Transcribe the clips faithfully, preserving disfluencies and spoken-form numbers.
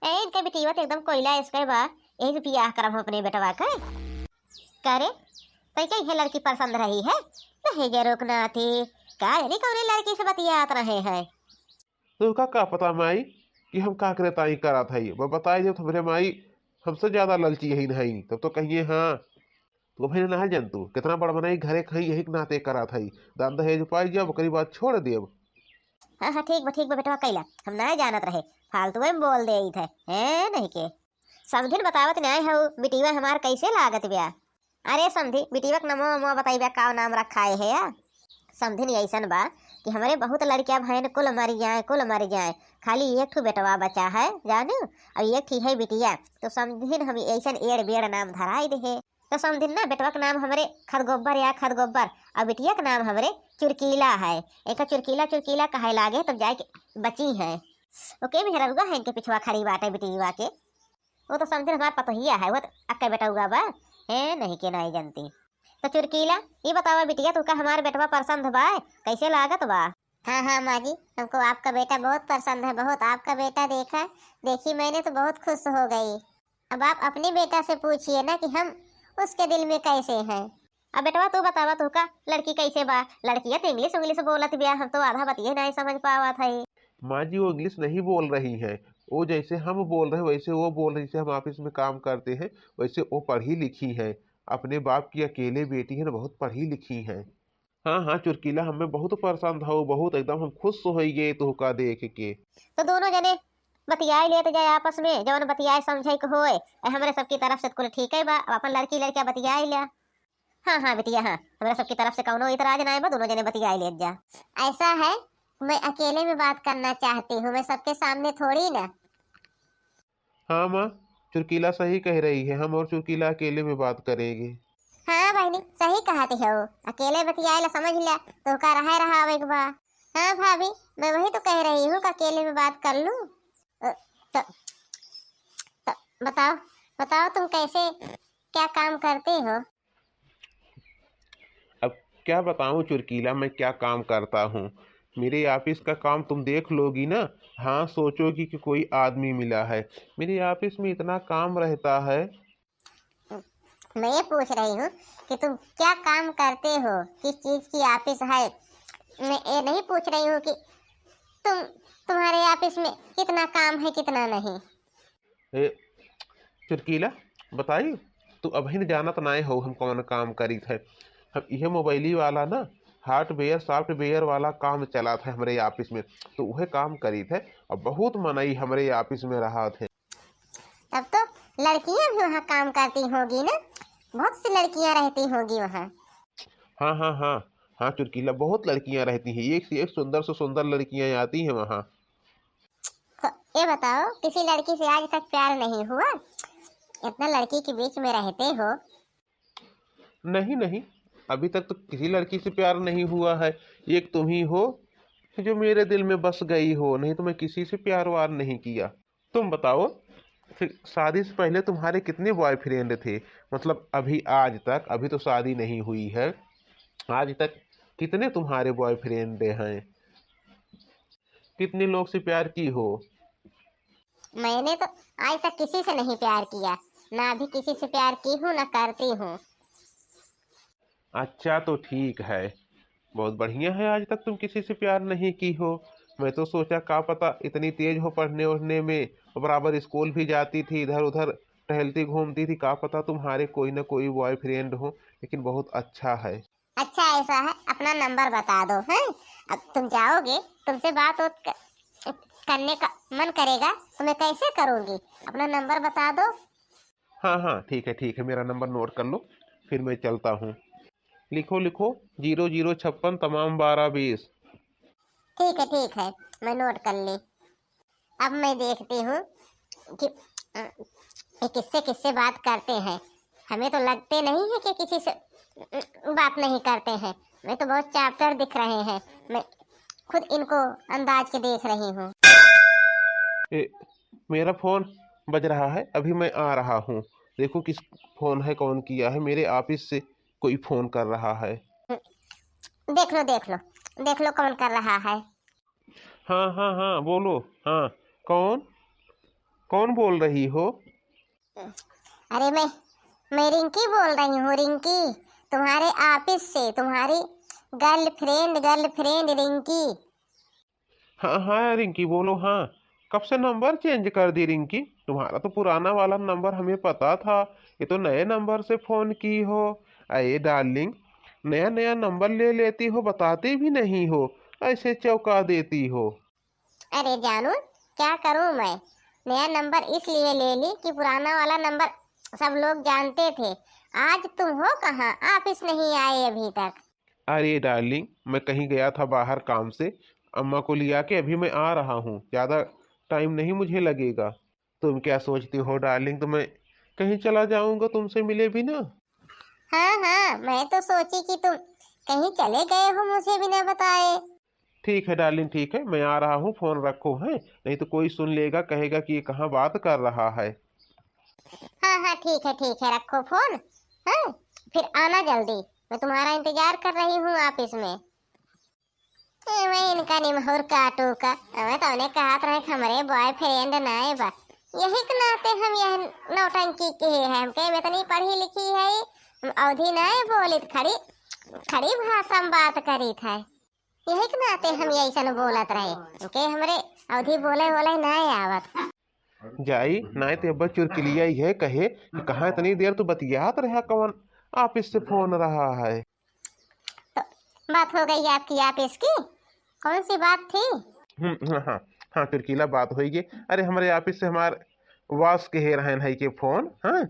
ए, इनके बिटिया तो एकदम कोयला इसके बा, यही से बियाह करब हम अपने बेटवा के। का रे, तई के इहे लड़की पसंद रही है? दहेज रोकना थी, का जाने कौने लड़की से बतियात रहे हैं? तोहका का पता माई कि हम का करे ताई करत हई? मैं बताई जब हमरे माई हमसे ज्यादा लालची यही नहीं, तब तो कहिए हाँ। तू अभी ना जानतू, कितना बड़ बनाई घरे खाई यही के नाते करत हई। दान दहेज पाई जब ओकरी बाद छोड़ देब। हाँ, हाँ, ठीक बा, ठीक बा बेटवा, कैला हम ना जानत रहे, फालतू में बोल देइत है, हैं, नहीं के। समधिन बतावत नाय हऊ, बिटिया हमार कैसे लागत ब्या? अरे समधी, बिटिया के नमो नमो बताई ब्या, का नाम रखाए है या? समधिन ऐसन बा कि हमरे बहुत लड़किया भैन कुल मर जाए, कुल मर जाए, खाली एक ठो बेटवा बचा है, जानू, और एक ठी है बिटिया। तो समधिन हम ऐसन एड़ बेड़ नाम धराई दे है। तो समधिन ना, बेटवा के नाम हमरे खदगोबर या खदगोबर, और बिटिया के नाम हमरे चुरकीला है। एक चुरकीला चुरकीला कहे लागे, तब जाए के बची है। ओके मेहररुआ है इनके पिछवा खड़ी बाटे बिटिया के। वो तो समधिन हमार पतोहिया है, वो तो अक्के बेटउआ बा। हैं, नहीं के नहीं जानती। तो चुरकीला, ई बतावा बिटिया, तू का हमार बेटवा पसंद बा? कैसे लागत बा? हाँ, हाँ, माँ जी, हमको आपका बेटा बहुत पसंद है, बहुत। आपका बेटा देखा, देखी मैंने तो बहुत खुश हो गई। अब आप अपने बेटा से पूछिए ना कि हम उसके दिल में कैसे हैं। अब बेटवा, तू बतावा, तू का लड़की कैसे बा? लड़किया तो इंग्लिश उंग्लिश बोलत बिया, हम तो आधा बतिये नहीं समझ पावत है। माँ जी, वो इंग्लिश नहीं बोल रही है, वो जैसे हम बोल रहे हैं वैसे वो बोल रही, जैसे हम ऑफिस में काम करते हैं वैसे वो पढ़ी लिखी है। अपने बाप की अकेले बेटी है ना, बहुत पढ़ी लिखी है। हाँ, हाँ, चुरकीला, हमें बहुत पसंद हो, बहुत, एकदम हम खुश हो गए तोहका देख के। तो दोनों जने बतियाई लेत जाए आपस में, जवन बतियाए समझे के होए। ए, हमरे सबकी तरफ से कुल ठीक है बा, अब अपन लड़की लड़का बतियाई लिया। हाँ, हाँ, बिटिया, हाँ, हमरे सबकी तरफ से कौनो इतराज ना बा, दोनों जने बतियाई लेत जा। ऐसा है, मैं अकेले में बात करना चाहती हूँ, मैं सबके सामने थोड़ी ना। हाँ माँ, चुरकीला सही कह रही है, हम और चुरकीला अकेले में बात करेंगे। हाँ बहनी, सही कहत हो, अकेले बतियाए ला समझ लिया, तो का रहे रहा आवे के बा। हाँ भाभी, मैं वही तो कह रही हूँ कि अकेले में बात कर लूँ। अ, तो, तो बताओ, बताओ तुम कैसे, क्या काम करते हो? अब क्या बताऊं चुरकीला, मैं क्या काम करता हूँ। मेरे ऑफिस का काम तुम देख लोगी ना, हाँ, सोचोगी कि कोई आदमी मिला है। मेरे ऑफिस में इतना काम रहता है। मैं ये पूछ रही हूँ कि तुम क्या काम करते हो, किस चीज़ की ऑफिस है। मैं ये नहीं पूछ रही हूँ कि तुम, तुम्हारे ऑफिस में कितना काम है, कितना नहीं। ए, चुरकीला, बताई, तू अबहिन जानत नाय हो हम कौन काम करीत है। हम इहे मोबाइली वाला ना, हार्डवेयर सॉफ्टवेयर वाला काम चलात है हमरे ऑफिस में, तो उहे काम करीत है। और बहुत मनई हमरे ऑफिस में रहत है। तब तो लड़कियां भी वहाँ काम करती होगी ना, बहुत सी लड़कियां रहती होगी वहाँ। हाँ, हाँ, हाँ, हाँ चुरकीला, बहुत लड़कियां रहती हैं, एक से एक सुंदर से सुंदर लड़कियां आती हैं वहाँ। तो ये बताओ, किसी लड़की से आज तक प्यार नहीं हुआ? इतना लड़की के बीच में रहते हो। नहीं, नहीं, अभी तक तो किसी लड़की से प्यार नहीं हुआ है। एक तुम ही हो जो मेरे दिल में बस गई हो, नहीं तो मैं किसी से प्यार वार नहीं किया। तुम बताओ, फिर शादी से पहले तुम्हारे कितने बॉयफ्रेंड थे? मतलब अभी आज तक, अभी तो शादी नहीं हुई है, आज तक कितने तुम्हारे बॉयफ्रेंड हैं? कितने लोग से प्यार की हो? मैंने तो आज तक किसी से नहीं प्यार किया, ना अभी किसी से प्यार की हूँ, ना करती हूँ। अच्छा, तो ठीक है, बहुत बढ़िया है, आज तक तुम किसी से प्यार नहीं की हो। मैं तो सोचा, का पता, इतनी तेज हो पढ़ने ओढ़ने में, बराबर स्कूल भी जाती थी, इधर उधर टहलती घूमती थी, का पता तुम्हारे कोई ना कोई बॉयफ्रेंड हो, लेकिन बहुत अच्छा है। अच्छा, ऐसा है, अपना नंबर बता दो, हैं? अब तुम जाओगे, तुमसे बात करने का मन करेगा तो मैं कैसे करूँगी? अपना नंबर बता दो। हाँ, हाँ, ठीक है, ठीक है, मेरा नंबर नोट कर लो, फिर मैं चलता हूँ। लिखो, लिखो, ज़ीरो ज़ीरो छप्पन तमाम बारह बीस। ठीक है, ठीक है, मैं नोट कर ली। अब मैं देखती हूँ कि, अ, ये किससे, किससे बात करते हैं। हमें तो लगते नहीं है कि किसी से, अ, बात नहीं करते हैं। मैं तो बहुत चैप्टर दिख रहे हैं, मैं खुद इनको अंदाज के देख रही हूँ। ए, मेरा फ़ोन बज रहा है, अभी मैं आ रहा हूँ। देखो किस फ़ोन है, कौन किया है, मेरे ऑफिस से कोई फ़ोन कर रहा है। देख लो, देख लो, देख लो कौन कर रहा है। हाँ, हाँ, हाँ, बोलो। हाँ, कौन? कौन बोल रही हो? अरे, मैं मैं रिंकी बोल रही हूँ, रिंकी, तुम्हारे ऑफिस से, तुम्हारी गर्लफ्रेंड, गर्लफ्रेंड रिंकी। हाँ हाँ रिंकी, बोलो। हाँ, कब से नंबर चेंज कर दी रिंकी? तुम्हारा तो पुराना वाला नंबर हमें पता था, ये तो नए नंबर से फोन की हो। अरे डार्लिंग, नया नया नंबर ले लेती हो, बताती भी नहीं हो, ऐसे चौंका देती हो। अरे जानू, क्या करूँ मैं, नया नंबर इसलिए ले ली कि पुराना वाला नंबर सब लोग जानते थे। आज तुम हो कहाँ, ऑफिस नहीं आए अभी तक। अरे डार्लिंग, मैं कहीं गया था बाहर काम से, अम्मा को लिया के अभी मैं आ रहा हूँ, ज़्यादा टाइम नहीं मुझे लगेगा। तुम क्या सोचती हो डार्लिंग, तो मैं कहीं चला जाऊँगा तुमसे मिले बिना? हाँ हाँ, मैं तो सोची कि तुम कहीं चले गए हो मुझे बिना बताए। ठीक है डार्लिंग, ठीक है, मैं आ रहा हूँ, फोन रखो, हैं, नहीं तो कोई सुन लेगा, कहेगा कि ये कहाँ बात कर रहा है। हाँ हाँ, ठीक है, ठीक है, रखो फोन। हाँ, फिर आना जल्दी, मैं तुम्हारा इंतजार कर रही हूँ ऑफिस में। ए, मैं इनका निमहुर काटू का, मैं तो उन्हें कहत रहे कि हमरे बॉयफ्रेंड नाय बा, यही के नाते हम यह नौटंकी किहे हैं। हम कहे, "मैं इतनी पढ़ी लिखी है, हम अवधी नाय बोलित, खड़ी खड़ी भाषा में बात करीत है।" यही के नाते हम ऐसन बोलत रहे, इनके हमरे अवधी बोले वोले नाय आवत। जाई, नाय ते अब्बा चुरकिलिया ही है, कहे कि कहाँ इतनी देर तू बतियात रहा, कौन ऑफिस से फोन रहा है? तो बात हो गई आपकी ऑफिस की? कौन सी बात थी? हम्म, हाँ, हाँ, हाँ, चुरकीला बात होई गे। अरे, हमरे ऑफिस से हमार बॉस के हे रहन है के फोन, हाँ,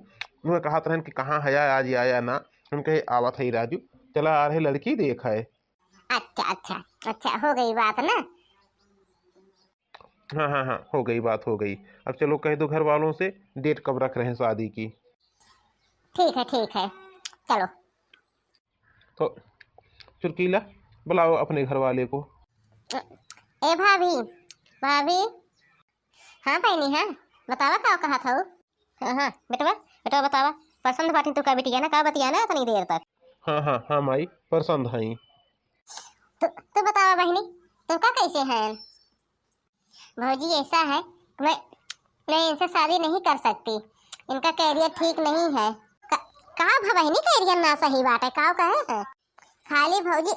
उन्हें कहत रहन कि कहाँ है, आज आया ना। हम कहे, "आवत है राजू, चला आ रहे लड़की देख है।" अच्छा, अच्छा, अच्छा, हो गई बात ना। हाँ, हाँ, हाँ, हो गई बात, हो गई। अब चलो कह दो घर वालों से, डेट कब रख रहे हैं शादी की। ठीक है, ठीक है, चलो। तो चुरकीला, बुलाओ अपने घर वाले को। ए भाभी, भाभी। हाँ बहिनी, हाँ, बतावा का कहत हऊ? हाँ, हाँ, बेटवा, बेटवा बतावा, पसंद बाटी तू का बिटिया ना, का बतिया ना इतनी देर तक? हाँ, हाँ, हाँ माई, पसंद हई। तू, तू बतावा बहिनी, तुमका कैसे हैं? भौजी ऐसा है, मैं, मैं इनसे शादी नहीं कर सकती, इनका कैरियर ठीक नहीं है। का, का भा बहिनी कैरियर ना सही बाटे, का कहे है? खाली भौजी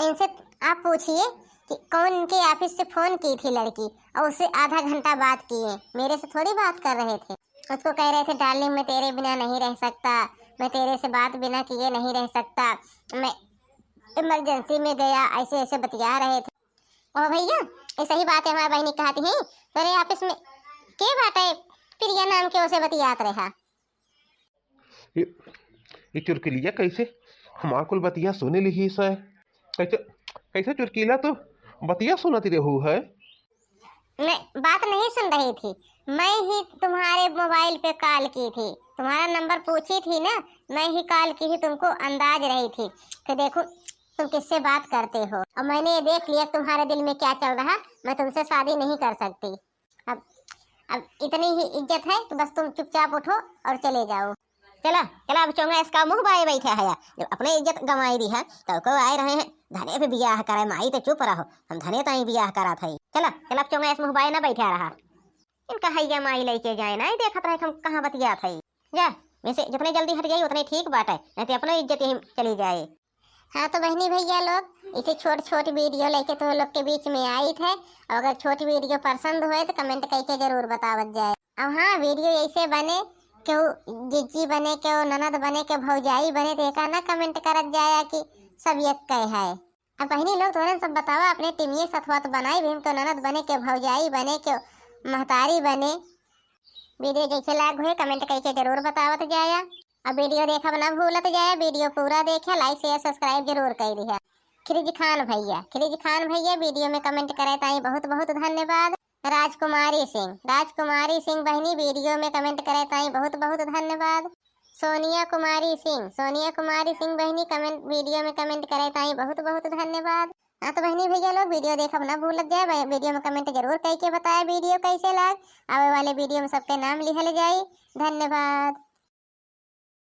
इनसे आप पूछिए कि कौन इनके ऑफिस से फोन की थी लड़की और उससे आधा घंटा बात किए, मेरे से थोड़ी बात कर रहे थे। उसको कह रहे थे, "डार्लिंग, मैं तेरे बिना नहीं रह सकता, मैं तेरे से बात बिना किए नहीं रह सकता, मैं इमरजेंसी में गया", ऐसे ऐसे बतिया रहे थे। ओ भैया, ऐसा ही बात है, हमारी बहिनी कहती है, "तेरे ऑफिस में के बाटे प्रिया नाम के, उसे बतियात रहा?" ये, ये चुरकिलिया कैसे हमार कुल बतिया सुन लिही सै? कैसे, कैसे चुरकिला तू बतिया सुनत रहू है? मैं बात नहीं सुन रही थी, मैं ही तुम्हारे मोबाइल पे कॉल की थी, तुम्हारा नंबर पूछी थी ना, मैं ही कॉल की थी, तुमको अंदाज रही थी कि देखो तुम किससे बात करते हो, और मैंने ये देख लिया तुम्हारे दिल में क्या चल रहा, मैं तुमसे शादी नहीं कर सकती। अब, अब इतनी ही इज्जत है कि बस तुम चुपचाप उठो और चले जाओ। चला, चला, अब चोंगा इसका मुँह बाए बैठा है, जब अपने इज्जत गंवाई दी है, तो को आए रहे हैं धने पे बियाह करे, माई तो चुप रहो, हम धने ताई बियाह करा था। चला, चला, अब चोंगा इस मुँह बाए ना बैठा रहा। इनका हैया माई लेके जाए ना, देखत रहे हम कहाँ बतियात है। जा, वैसे जितने जल्दी हट जाई उतने ठीक बाटे, नहीं तो अपनो इज्जत यहीं चली जाए। हाँ तो बहनी भैया लोग, इसे छोट छोट वीडियो लेके तो लोग के बीच में आई थे, और अगर छोट वीडियो पसंद होए तो कमेंट करके जरूर बतावत जाए। अब हाँ, वीडियो ऐसे बने, केहू जिज्जी बने, केहू ननद बने, केहू भौजाई बने, तो एका ना कमेंट करत जाए कि सब एक कहे है। अब बहनी लोग तोहरे सब बतावा, अपने टीमिए सथवा तो बनाई भी, केहू ननद बने, केहू भौजाई बने, केहू महतारी बने। वीडियो जैसे लाग हुए कमेंट करके जरूर बतावत जाया। अब वीडियो देखब ना भूलत जाया, वीडियो पूरा देखा, लाइक शेयर सब्सक्राइब जरूर कर दिया। खिरिज खान भैया, खिरिज खान भैया वीडियो में कमेंट करे ताई बहुत बहुत धन्यवाद। राजकुमारी सिंह, राजकुमारी सिंह बहनी वीडियो में कमेंट करे ताई बहुत बहुत धन्यवाद। सोनिया कुमारी सिंह, सोनिया कुमारी सिंह बहनी कमेंट, वीडियो में कमेंट करे ताई बहुत बहुत धन्यवाद। हाँ तो बहनी भैया लोग वीडियो देखब ना भूलत जाए, वीडियो में कमेंट जरूर करके बताए वीडियो कैसे लाग। आवे वाले वीडियो में सबके नाम लिहल जाई। धन्यवाद।